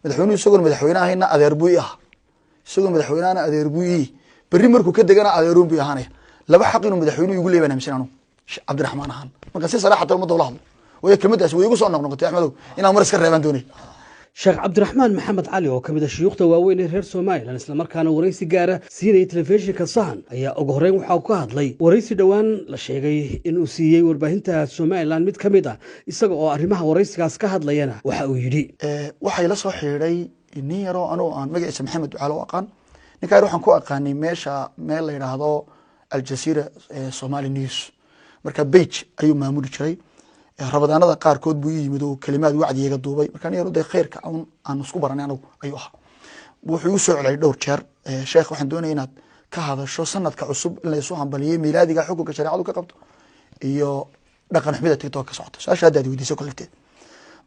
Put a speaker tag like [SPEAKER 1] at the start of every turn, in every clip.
[SPEAKER 1] Madaxweynuhu isagoon madaxweyne ahayna adeer buu ii ahaa, isagoo madaxweynehana adeer buu ii, berri markuu ka degana adeeruun buu ahaanaya. Laba xaq inuu madaxweynuhu igu leeyahay baan aaminsan anugu Cabdiraxmaan ahaan. Marka si saraaxatan ummadda ula hadlo, waayo kelmaddaasi way igu soo noqnoqotay Axmedow, inaan mar iska reebaan doonay.
[SPEAKER 2] Sheekh Cabdiraxmaan Maxamed Cali oo ka mid a shuyuukhda waaweyn ee reer Somalilan, islamarkaana waraysi gaara siinayay telefishinka Sahan, ayaa ugu horreyn waxa uu ka hadlay waraysi dhowaan la sheegay inuu siiyey warbaahinta Somalilan mid ka mid ah. Isaga oo arrimaha waraysigaas ka hadlayana waxa uu yidhi:
[SPEAKER 1] Waxay la soo xidhiidhay nin yaroo anugu aan magaciisa Maxamed Ducaalo u aqaan. Ninka yar waxaan ku aqaanay meesha meel la yidhaahdo Aljazeera Somali News, marka page ayuu maamuli jiray. Rabadaanada qaarkood buu ii yimid oo kelimaad wacdiyaga duubay. Marka nin yaro dee khayrka aan isku baranay anagu ayuu ahaa. Wuxuu igu soo celiyay dhowr jeer: "Sheekh, waxaan doonaya inaad ka hadasho sanadka cusub in laysu hambaliyey miilaadiga, xukunka shareecadu ka qabto iyo dhaqan xumida TikTok ka socota." Su-aasha hadda aad weydiisay kolifteed.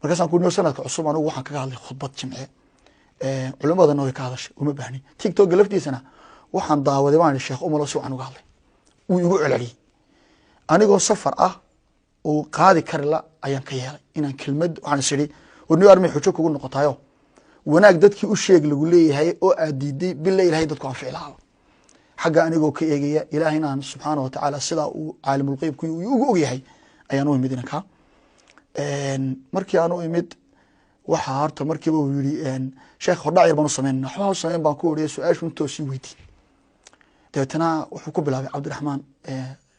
[SPEAKER 1] Markaasaan ku sanadka cusub anigu waxaan kaga hadlay khudbad Jimce, culimadana way ka hadashay, uma baahnin. TikToka laftiisana waxaan daawaday baan sheekh Umalo si wacan uga hadlay. Wuu igu celceliyey. Anigoo safar ah uu qaadi kari la ayaan ka yeelay inaan kelmad. Waxaan is idhi, warniyo, armay xujo kugu noqotayo wanaag dadkii u sheeg lagu leeyahay oo aad diiday bila Ilahay dadku anfici lahaaba. Xagga anigoo ka eegaya, Ilaahayna aan subxaana wa tacaala sidaa uu caalimulqeybku ugu ogyahay ayaan u imid inankaa. Markii aan u imid, waxaa horta markiiba uu yidhi: "Sheekh, hordhac yar baan u sameynana." "Waxba u sameyn," baan ku oriya, "su-aashu intoo sii weydii." Dabeetana wuxuu ku bilaabay: "Cabdiraxmaan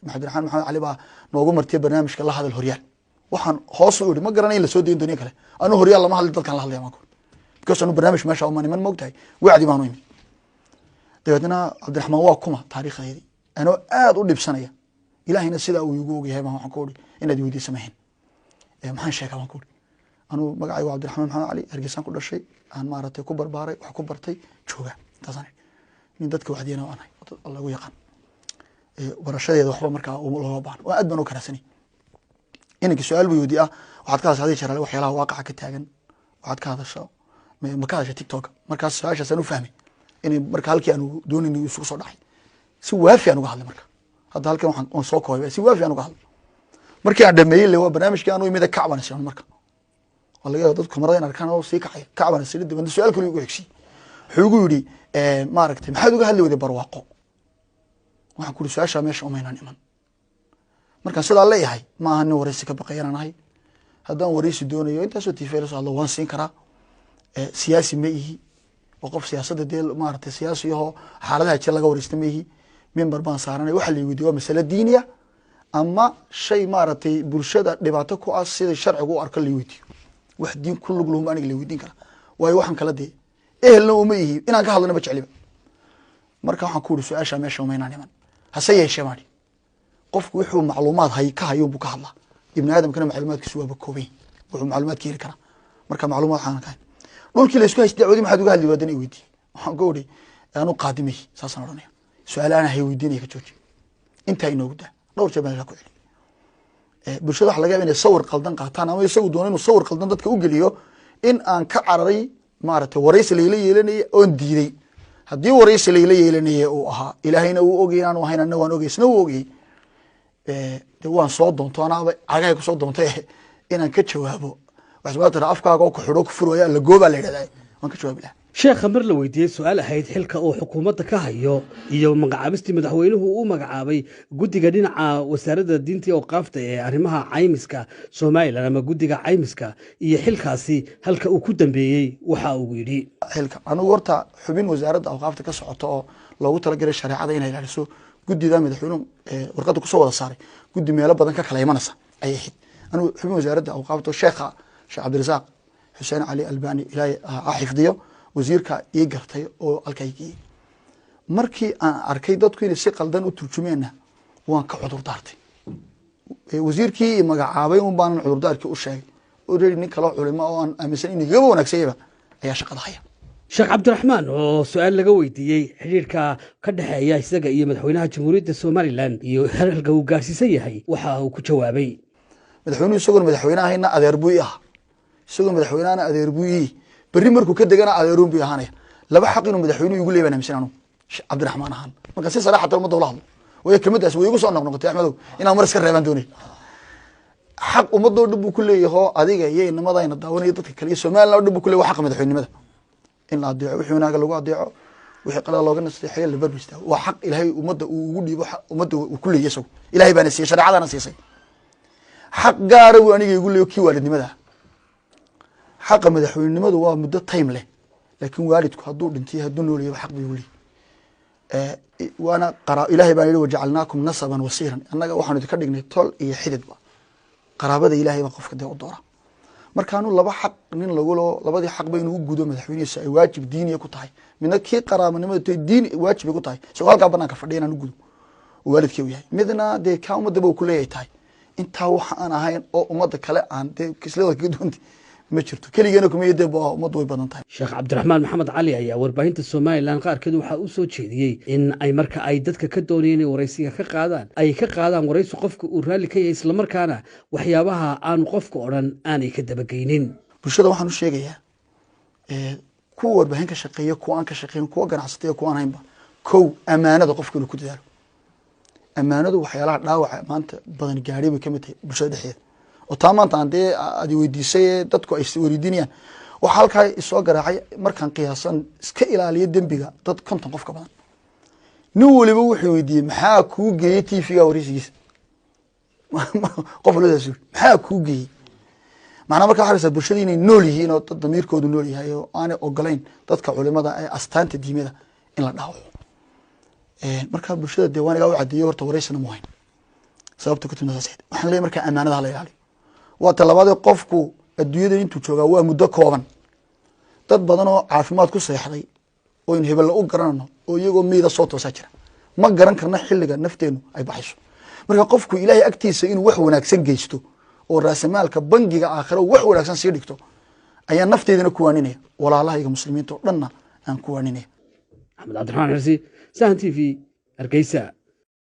[SPEAKER 1] Cabdiraxmaan Maxamed Cali baa noogu martiya barnaamijka La Hadal Horyaal." Waxaan hoos u idhi, ma garanay in lasoo dayn dooniyo kale, anuu Horyaal lama hadli, dadkan la hadlaya baan ku, because anu barnaamij meesha uma niman, moogtahay, wacdi baan u imid. Dabeetna "Cabdiraxmaan waa kuma?" Taariikhdeedii anoo aad u dhibsanaya, Ilaahayna sidaa uu igu ogyahay, baan waxaan ku uri, "Inaad weydiisa mahayn, maxaan sheegaa?" baan ku uri. "Anuu magacaygu Cabdiraxmaan Maxamed Cali, Hargeysaan ku dhashay, aan maaragtay ku barbaaray, wax ku bartay, jooga." Intaasaan nin dadka wacdiyana waan ahay lagu yaqaan. Barashadeeda waxba markaa looga baahno, waa aad baan u karaasanay. Inanki su-aal buu weydiye ah: "Waxaad ka hadasha hadii jeer waxyaalaha waaqaca ka taagan, waxaad ka hadasha, ma ka hadasha TikTok?" Markaas su-aashaasaan u fahmay inay marka halkii aanu doonayna isugu soo dhacay. Si waafi aan uga hadlay. Marka hadda halkan waxaan waan soo koobay, si waafi aan uga hadlay. Markii aan dhameeyey, le waa barnaamijkii aan u imid, kacban islan. Marka waa laga yaaba dadku kamarada in arkaan oo sii kacaya. Kacban isla dibadna su-aal kale igu xigsiy. Wuxuu igu yidhi: "Maaragtay, maxaad uga hadli weyday barwaaqo?" Waxaan ku uri, "Su-aashaa meesha umaynaan iman." Markaan sidaa leeyahay, ma aha nin waraysi ka baqayanaan ahay. Haddaan waraysi doonayo, intaasoo TV la soo hadlo waan siin karaa. Siyaasi ma ihi oo qof siyaasadda dee maaragtay siyaasi ahoo xaaladaha jir laga waraysta ma ihi. Mimbar baan saaranay. Waxa la weydiye waa masale diiniya ama shay maaragtay bulshada dhibaato ku ah, sida sharcigu u arko la weydiiyo. Wax diin ku lug lahum aniga la weydiin karaa, waayo waxaan kala dee ehelna uma ihi, inaan ka hadlana ma jecliba. Marka waxaan ku uri, "Su-aashaa meesha umaynaan iman." Hase yeeshee maadhi, qofku wuxuu macluumaad hay ka hayo buu ka hadlaa. Ibni aadamkana macluumaadkiisu waaba koobay, wuxuu macluumaad ka heli karaa. Marka macluumaad waxaan ka hay dhulkii la isku haystay dacwadii maxaad uga hadli waadan i weydiiye. Waxaan ku uri, "Anu qaadimay saasaan odhanaya, su-aalahan hay weydiinaya ka jooji, intaa inoogu daa." Dhowr jeer baan ku celi. Bulshada waxa laga yaba inay sawir qaldan qaataan, ama isagu doono inuu sawir qaldan dadka u geliyo in aan ka cararay maaragtay waraysi layla yeelanaya oon diiday. Haddii waraysi layla yeelanaya uu ahaa, Ilaahayna uu ogay inaanu ahayn, anna waan ogay, isna uu ogayey. De waan soo doonto, anaaba cagahay kusoo doontay inaan ka jawaabo. Waxaa tira afkaaga oo ku xidho ku furwaya la goobaa la yidhahdaa, waan ka jawaabi lahaa.
[SPEAKER 2] Sheekha mar la weydiiyey su-aal ahayd xilka uu xukuumadda ka hayo iyo magacaabistii madaxweynuhu u magacaabay guddiga dhinaca wasaaradda diinta iyo awqaafta ee arrimaha caymiska Somalilan ama guddiga caymiska iyo xilkaasi halka uu ku dambeeyey, waxa uu yidhi:
[SPEAKER 1] Xilka anigu horta xubin wasaaradda awqaafta ka socota oo loogu talagalay shareecada inay ilaaliso, guddida madaxweynuhu warqadda kusoo wada saaray, guddi meelo badan ka kala imanaysa ayay ahayd. Anigu xubin wasaaradda awqaafta, sheekha Sheekh Cabdirasaaq Xuseen Cali Albani, Ilaahay ha xifdiyo, wasiirka ii gartay oo halkaa geeyey. Markii aan arkay dadku inay si qaldan u turjumeenna, waan ka cudur daartay. Wasiirkii i magacaabay un baanan cudurdaarkii u sheegay. Already nin kaloo culimo oo aan aaminsan in igaba wanaagsanyaba ayaa shaqada haya.
[SPEAKER 2] Sheekh Cabdiraxmaan oo su-aal laga weydiiyey xidhiirka ka dhexeeya isaga iyo madaxweynaha Jamhuuriyadda Somalilan iyo halka uu gaarsiisan yahay, waxa uu ku jawaabay:
[SPEAKER 1] Madaxweynuhu isagoon madaxweyne ahayna adeer buu ii ahaa, isagoo madaxweynehana adeer buu ii, berri markuu ka degana adeeruun buu ahaanaya. Laba xaq inuu madaxweynuhu igu leeyahay baan aaminsan anugu Cabdiraxmaan ahaan. Marka si saraaxatan ummadda ula hadlo, waayo kelmaddaasi way igu soo noqnoqotay Axmedow, inaan mar iska reebaan doonay. Xaq ummadoo dhan buu ku leeyaho, adiga iyo inamadayna daawanaya, dadka kale iyo Somaliland o dhan buu ku leyahy, waa xaqa madaxweynenimada. In la adeeco, wixii wanaaga lagu adeeco, wixii qalada looga nasteexeeyo, la barbar istaago, waa xaq Ilaahay ummadda uu ugu dhiibo, ummadda uu ku leeyay isagu. Ilahay baana siiyey, shareecadana siisay. Xaq gaara buu aniga igu leeyo, kii waalidnimada. Xaqa madaxweynenimadu waa muddo time leh, laakiin waalidku hadduu dhintay, hadduu nooliyaba, xaq buu igu leeyay. Waana Ilahay baa yihi: "Wajacalnaakum nasaban wasiiran." Annaga waxaanu idinka dhignay tol iyo xididba. Qaraabada Ilahay baa qofka dee u doora. Markaanu laba xaq nin lagulo, labadii xaqba inuu u gudo madaxweynihiisa ay waajib diiniya ku tahay, midna kii qaraabanimada tay diin waajibay ku tahay, isagoo halkaa banaanka fadhiya inaan u gudo oo waalidkii u yahay, midna dee kaa ummadaba uu kuleeyahay tahay. Intaa waxa aan ahayn oo ummadda kale aan dee kislada kaga duwanta ma jirto. Keligeena kuma dee, ummaddu way badan tahay.
[SPEAKER 2] Sheekh Cabdiraxmaan Maxamed Cali ayaa warbaahinta Somalilan qaarkeed waxaa u soo jeediyey in ay marka ay dadka ka doonayeen inay waraysiga ka qaadaan, ay ka qaadaan waraysi qofka uu raalli ka yahay, islamarkaana waxyaabaha aanu qofka odhan aanay ka dabageynin.
[SPEAKER 1] Bulshada waxaan u sheegayaa, kuwa warbaahin ka shaqeeya, kuwa aan ka shaqeyn, kuwa ganacsataya, kuwa aan haynba, kow, amaanada qofka inuu ku dadaalo. Amaanadu waxyaalaha dhaawaca maanta badan gaadhay bay kamid tahay bulshada dhexdeeda, oo taa maanta aan dee aad weydiisay ee dadku ay isweydiinayaan. Waxaa halkaa isoo garaacay, markaan qiyaasan iska ilaaliyo dembiga, dad 50 qof ka badan. Nin waliba wuxuu weydiiyey: "Maxaa kuu geeyey TV-ga wareysigiisa?" Qof walba saas yiri: "Maxaa kuu geeyey?" Macnaa marka waxaa bulshada inay nool yihiin oo dad damiirkoodu nool yahay oo aanay ogolayn dadka culimada ee astaanta diimada in la dhaawaco. Marka bulshada dee waanigaa u cadeeyo, horta wareysina mu hayn sababta ku timid saas ahayd. Waxaan leeyahay marka amaanada hala ilaaliyo. Waa talabaadee, qofku adduunyadan intuu joogaa waa muddo kooban. Dad badan oo caafimaad ku seexday oo in hebella u garanano oo iyagoo meyda soo toosaa jira. Ma garan karna xilliga nafteenu ay baxayso. Marka qofku Ilaahay agtiisa inuu wax wanaagsan geysto oo raasamaalka bangiga aakhiro wax wanaagsan sii dhigto ayaa nafteedana ku waaninaya, walaalahayga muslimiinta oo dhanna aan ku waaninaya.
[SPEAKER 2] Axmed Cabdiraxmaan Xirsi, Sahan TV, Hargeysa.